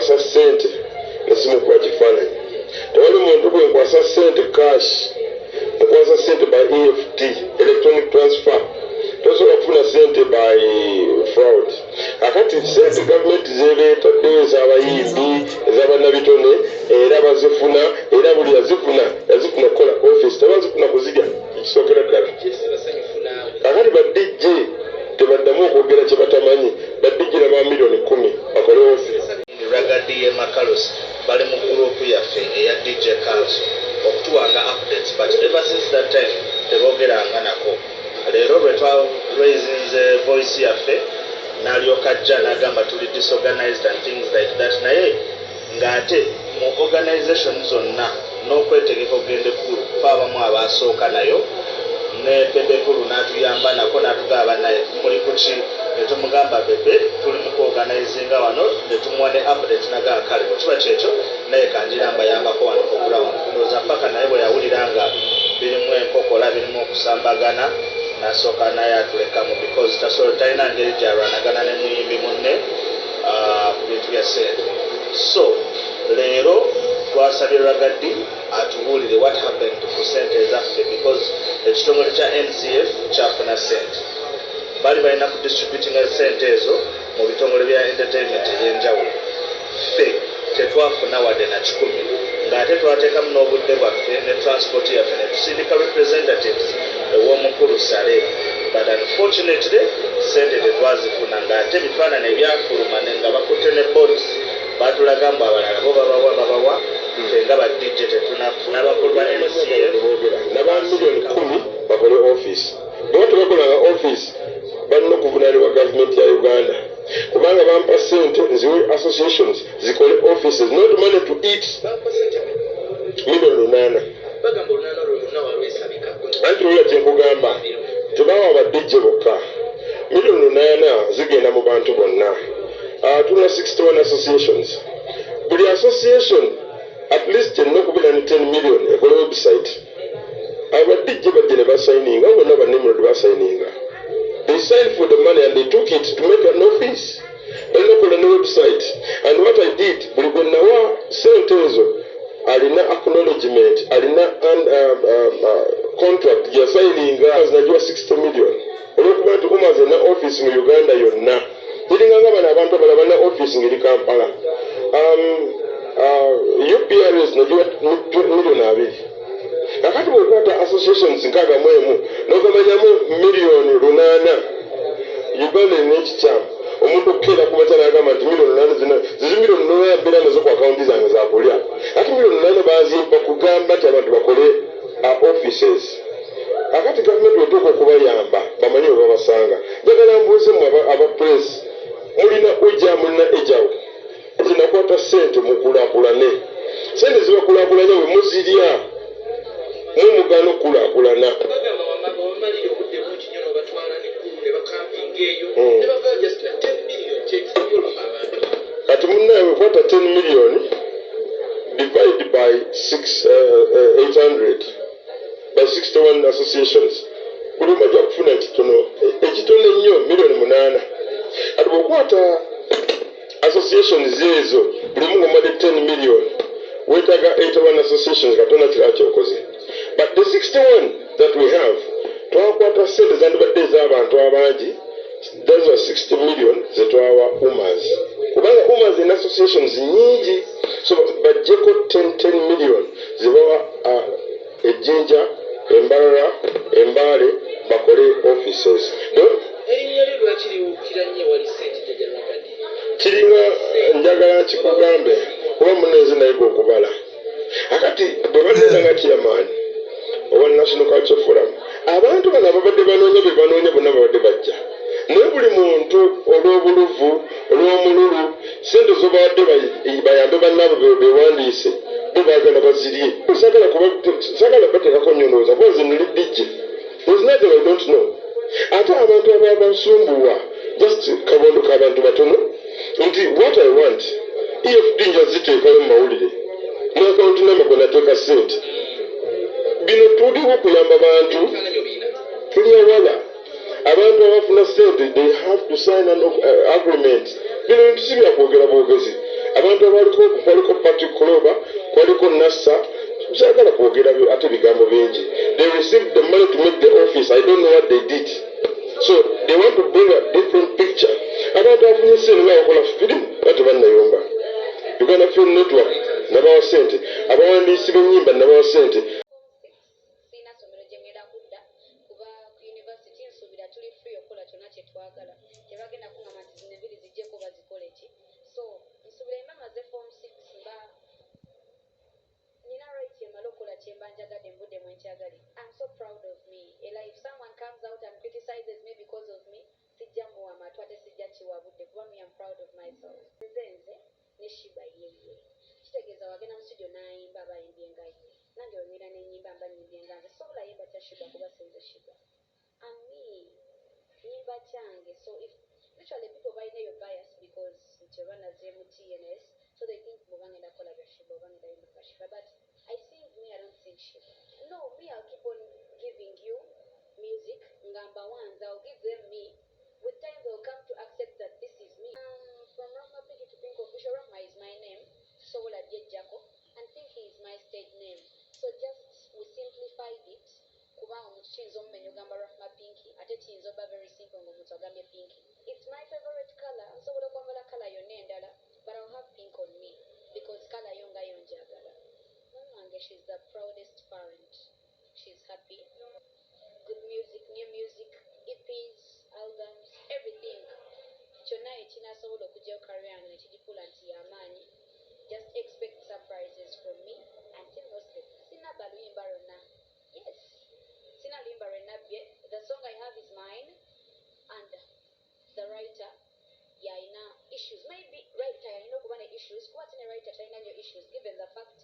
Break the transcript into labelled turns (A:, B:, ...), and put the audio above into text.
A: gwenkwasa ssente nesimukuba kifaananyi, tewali muntu gwenkwasa ssente cash. Nkwasa ssente by EFT, electronic transfer. Tosobola kufuna ssente by fraud. Akati ssente gavumenti zebeetaddeyo ez'abayimbi, ez'abannabitone, era bazifuna, era buli yazifuna yazifuna okukola office, tebazifuna kuzirya. Ekisookera ddala, kakati ba DJ tebaddamu okwogera kye batamanyi. Ba DJ naba miliyoni 10 bakole office.
B: Ragga Dee, Makalos bali mu group yaffe eya DJ Council okutuwanga updates, but ever since that time tebogeranga nako. Leero lwe twaraisinze voice yaffe, n'alyoka ajja n'agamba tuli disorganized and things like that, naye ng'ate mu organization zonna n'okwetegeka okugenda ekkulu fe abamu abasooka nayo ne Bebe Cool n'atuyamba nako n'atugamba, "Naye muli kuki?" Netumugamba, "Bebe, tuli mu kuorganizinga wano," netumuwa ne update. Nagaa, "Kale bwekiba kyekyo, naye kanjira mbayambako wano ku ground." Ndowooza paka naye bwe yawulira nga birimu enkokola, birimu okusambagana, nasooka naye atulekamu, because tasobola, talina ngeri gyalwanagana ne muyimbi munne ku bintu bya ssente. So leero twasabye Ragga Dee atubuulire what happened ku ssente ezaffe, because ekitongole kya NCF kyafuna ssente, baali balina ku distributinga ssente ezo mu bitongole bya entertainment ebyenjawulo. Ffe tetwafuna wadde na kikumi, ng'ate twateekamu n'obudde bwaffe ne transport yaffe ne tusindika representatives ew'omukulu Saleh, but unfortunately sente tetwazifuna, ng'ate ebifaananyi ebyafuluma nga bakutte ne boards batulaga mbu abalala bo babawa, babawa, ffe nga ba DJ tetunafuna. Abakulu ba NCF
A: Naba miliyoni 10 bakole office. Bwe tebakolanga office, balina okuvunaanibwa gavumenti ya Uganda, kubanga bampa sente nziwe associations zikole offices, not money to eat. Miliyoni 8.
C: Bagamba olunaana olwo lwonna walwesabika.
A: Anti olula kyenkugamba, tebawa ba DJ bokka. Miliyoni 8 zigenda mu bantu bonna. Tulina 61 associations. Buli association at least erina okubeera ne 10 million ekole website. Aba DJ bajje ne basayininga bonna, ba Nimrod basayininga. They signed for the money and they took it to make an office. Balina okukola ne website. And what I did, buli gwe nawa sente ezo alina acknowledgement, alina contract gyasayininga, nagiwa 60 million, olwokuba nti UMAZ erina office mu Uganda yonna. Kiringa nga bano abantu abalala balina office ngeri Kampala. UPRS nagiwa miliyoni 20. Kakati bwekwata associations 61 nogamanyamu miliyoni 8, Uganda erina ekikyamu. Omuntu okukeera kumakya nagamba nti miliyoni 8 zina zizi, miliyoni 8 mbeera nazo ku akawunti zange zakulya. Ati miliyoni 8 bazimpa kugamba nti abantu bakole offices. Akati gavumenti wetuuka okubayamba, bamanye we babasanga. Njagala mbuuze mu aba press, mulina uja, mulina ejawo, zinakwata sente mukulaakulane. Sente zibakulaakulanya, bwe muzirya mumugaana okukulaakulana.
C: Bagamba wamalira obudde bungi nnyo n'obatwala neggulu ne bakampinga eyo ne bavaayo just na 10 million, kyekisibye oluma abantu.
A: Kati munnaye, kwata 10 million divide by 6, 800 by 61 associations, buli omu ajja kufuna ekitono, ekitono ennyo miliyoni 8. Kati bweokwata associations ezo, buli omu ng'omuwadde 10 million, weetaaga 81 associations. Katonda kirala kyokoze. But the 61 that we have, twakwata sente zandibadde ez'abantu abangi. Those are 60 million zetwawa UMAS, kubanga UMAS ina associations nyingi. So bajjeko 10 10 million zebawa ejjinja, Embalala, Embaale, bakole offices. No?
C: Erinnya lyo lwaki liwukira nnyo ewali sente, jjajja Ragga Dee?
A: Kiringa njagala kikugambe, kuba munenzi nayiga okubala. Akati bwe bagenda nga chairman owa National Culture Forum, abantu bano ababadde banoonya be banoonya bonna babadde bajja, naye buli muntu olw'obuluvu, olw'omululu, sente zobawadde bayambe bannaabwe bewandiise, bo baagala bazirye. Saagala bateekako nnyo ndowooza, kuba nze nali DJ. There's nothing I don't know. Ate abantu ababasumbuwa, just kabondo k'abantu batono, nti what I want, EFT nja ziteekayo mu mawulire mu akawunti namba gwe nateeka sente. Bino tuliwo kuyamba bantu.
C: Ebifaananyi obiina?
A: Tuli awala. Abantu abafuna sente, they have to sign an agreement. Bino bintu si byakwogera bwogezi. Abantu abaliko kwaliko Patrick Clover, kwaliko Nassa, byagala kwogera ate bigambo bingi. They received the money to make the office. I don't know what they did, so they want to bring a different picture. Abantu afunye sente nga bakola firimu ba tebannayomba. Uganda Film Network nabawa sente, abawandiisi b'ennyimba nabawa sente.
D: Sirina ssomero gye ngenda kudda kuba ku university nsuubira tuli free okukola kyonna kye twagala. Tebagenda kuŋŋamba nti zino enviiri zijjeko bazikole ki. So nsuubira emba maze form 6, mba nina right emala okukola kyemba njagadde mu budde mwe nkyagalira. I'm so proud of me. Era if someone comes out and criticizes me because of me, sijja muwa matu ate sijja kiwa budde kuba me, am proud of myself. Nze nze ne Sheebah yeye. Kitegeeza wagenda mu studio n'ayimba aba ayimbye nga ye, nange wengenda nenyimba mba nyimbye nga nze. Sobola yimba kya Sheebah kuba sinze Sheebah. I'm me, nyimba kyange. So if literally people balina eyo bias because nti oba naze mu TNS, so they think oba ngenda kukola bya Sheebah oba ngenda yimba bya Sheebah, but I sing me, I don't sing Sheebah. No, me, I'll keep on giving you music nga mbawanza. I'll give them me. With time they'll come to accept that this is me. From Rahma Pinky to Pink Official, Rahma is my name, sobola gyejjako, and Pinky is my stage name. So just we simplified it kuba omuntu kiyinza omumenya ogamba Rahma Pinky, ate kiyinza oba very simple ng'omuntu agambye Pinky. It's my favorite color. Nsobola okwambala color yonna endala, but I'll have pink on me because color yo nga yo njagala. Mama wange, she's the proudest parent. She's happy. Good music, new music, EPs, albums, everything kyonna ekinasobola okugyayo career yange nekigifuula nti yamaanyi. Just expect surprises from me. Until mostly sinabba luyimba lwonna. Yes, sina luyimba lwe nabbye. The song I have is mine and the writer yalina issues. Maybe writer yalina okuba ne issues kuba ate ne writer talina nnyo issues given the fact